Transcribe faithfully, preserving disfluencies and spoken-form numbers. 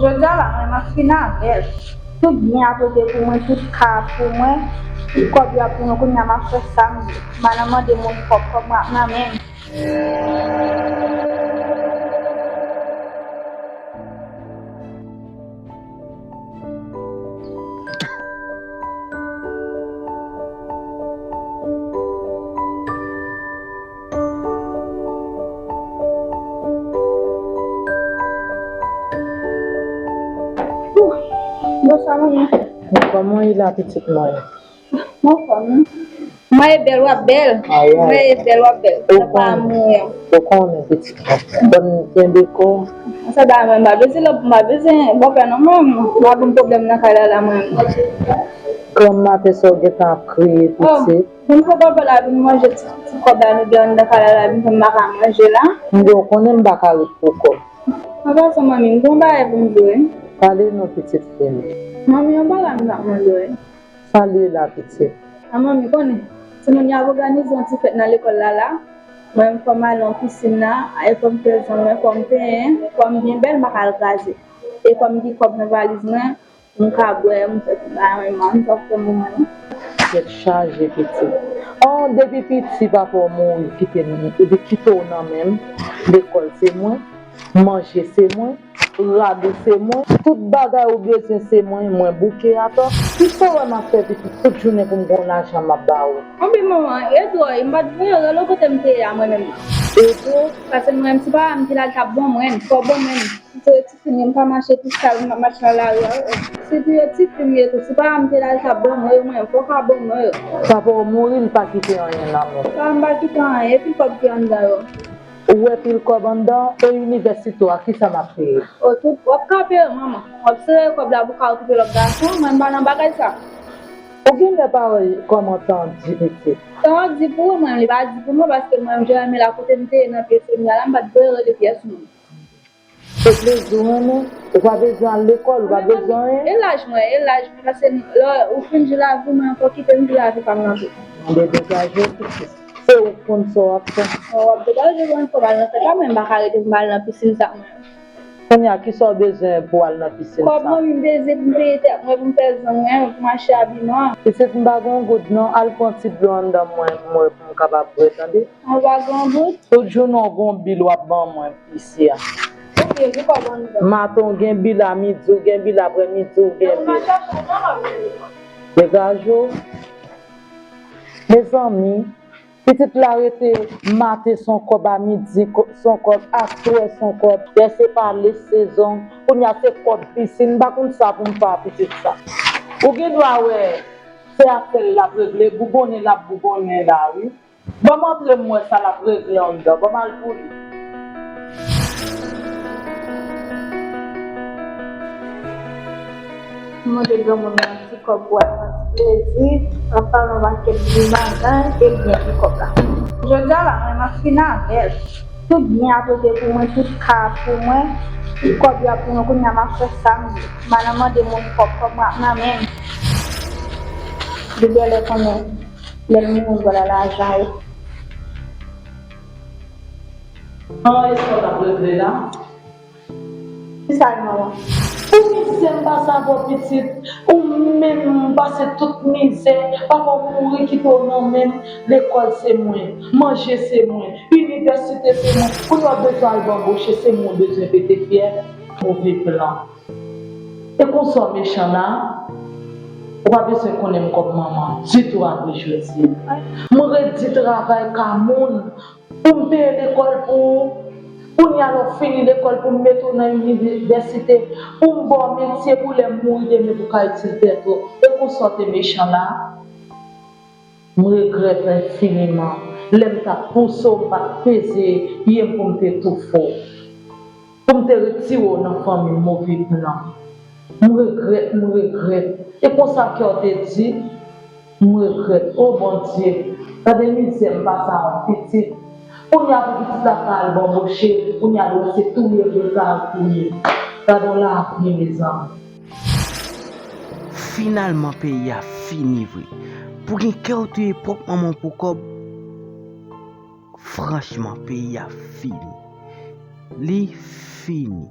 Jodi a la, mwen, m ap fin avè l. Tout byen ap rete pou mwen, tout kay ap pou mwen. Kòb yo ap pou mwen, kounye a m ap fè sa m vle. M pa nan mande moun kòb, kòb mwen ap nan men m. Bonswa, manmi. Kòman w ye la, pitit mwen? Mwen anfòm, wi. Mwen e bèl, w ap bèl. Ay, ay. Mwen e bèl, w ap bèl. Ou pa konnen, mouri. Ou konnen, pitit mwen. Bon, kenbe kò. Sa ba mwen, m pa bezwen lòt, m pa bezwen bòpè non, mwen. M pa gen pwoblèm nan kay la, la, mwen. Granm maten sa w gentan ap kriye, pitit. Vin fè bòpè la, vin manje ti, ti kòb la, nou gen anndan kay la, la, vin fè m pa ka manje la. M di w konnen m pa ka ret pou kòb. An pasan, manmi, m gen yon bagay pou m di w, wi. Pale non, pitit fi m. Manmi, yon bagay m t ap mande w, wi. Sa l ye la, pitit? A, manmi, konnen, timoun yo ap òganize yon ti fèt nan lekòl la, la. Mwen, fò m ale nan pisin nan, e fò m fè zong mwen, fò m penyen, fò m byen bèl, m pa ka al kraze. E fò m gen kòb nan valiz mwen, m ka bwè, m fè tout bagay mwen, manmi, sa w fè m pou mwen, non? Tèt chaje, pitit. An, depi piti, papa w mouri, kite m, epi kite w nan men m. Lekòl se mwen, manje se mwen. Rad ou se mwen, tout bagay ou bezwen se mwen, mwen bouke atò. Kisa w wè m ap fè pitit tout jounen pou m gon lajan m ap ba ou? Anben manman, e dwòl, m pa t voye w, rele w kote m te ye a mwen menm nan. E dwòl? Paske mwen menm, si papa m te la, l t ap ban mwen, fò ban mwen. Si se ti fi m ye, m pa mache tou sal, m ap mache nan lari a, wi. Si tou se ti fi m ye tou, si papa m te la, l t ap ban mwen, mwen, fò w ka ban mwen yo. Papa w mouri, l pa kite anyen nan men w. Papa m pa kite anyen, epi kòb ki anndan yo. Ou wè pil kòb anndan, e inivèsite w a, kisa m ap peye? O, tout, w ap ka peye, manman. W ap sere kòb la pou w ka okipe lòt gason, mwen m pa nan bagay sa. Ou genlè pa wè kòman tan di pitit. Tan di pou ou, mwen, li pa di pou mwen, paske mwen, m te renmen la kote m te ye nan pye sèm nan la, m pa t vle rele pyès moun. Se plezi w renmen, ou pa bezwen al lekòl, ou pa bezwen anyen. E laj mwen, e laj mwen, paske lè ou fin di lavi mwen, fò kite m di lavi pa m nan tou. Mande degaje w pitit. Se ou k konn sa w ap fè. Bon, w ap degaje w, mwen fò m al nan fèt la, mwen m pa ka rete pou m al nan pisin sa mwen. Kounye a, kisa w bezwen pou w al nan pisin sa? Kòb mwen, m bezwen pou m peye tèt mwen, pou m fè zong mwen, pou m achte abi nwa. Pitit, m pa gen yon goud non, al pran ti dlo anndan mwen, mwen pou m kapab bwè, tande? Ou pa gen yon goud? Tout jounen w gon bil w ap ban mwen isi a. Ok, gen kòb anndan. Maten w gen bil, a midi w gen bil, aprè midi w gen bil. Degaje w. Mezanmi, pitit la rete maten se yon kòb, a midi se yon kòb, aswè se yon kòb. Lè se pale se zong, kounye a se kòb pisin, m pa konn sa pou m fè a pitit sa. Ou gen dwa wè se afè l l ap regle, bougonnen l ap bougonnen la wi. Ban m antre m wè sa l ap regle anndan, ban m al pou li. M mande granmoun nan ti kòb pou al pran ti plezi, m ap pale yon pakèt bon bagay, e byen gen kòb la. Jodi a la, mwen, m ap fin avè l. Tout byen ap rete pou mwen, tout kay ap pou mwen, kòb yo ap pou mwen, kounye a m ap fè sa m vle. M pa nan mande moun kòb, kòb mwen ap nan men m. Li genlè konnen lè l mouri, vòlè lajan yo. An, e sa w t ap regle la? Kisa l, manman? Pou mizè m pase avè w, pitit. Ou menm m pase tout mizè. Papa w mouri kite w nan men m. Lekòl se mwen. Manje se mwen. Inivèsite se mwen. Kounye a w bezwen al banboche, se mwen w bezwen pete fyèl. Move plan. E konsa w mechan la? Ou pa bezwen konnen m kòm manman ditou apre jodi a. M redi travay ka moun pou m peye lekòl pou ou. Kounye a lè w fini lekòl pou m mete w nan inivèsite, pou m ba w metye pou lè m mouri demen pou w ka itil tèt ou. E konsa w te mechan la? M regrèt enfiniman lè m t ap pouse w, m pa t peze pye m pou m te toufe w, pou m te retire w nan fanmi m, move plan. M regrèt, m regrèt. E konsa kè w te di, m regrèt. O Bondye, gade mizè m pase a yon pitit. Kounye a pou pitit la ka al banboche, kounye a l wè se touye pou l ka al touye. Gade yon lavi, mezanmi. Finalman, peyi a fini vre. Pou gen kè w touye pwòp manman w pou kòb. Franchman, peyi a fini. Li fini.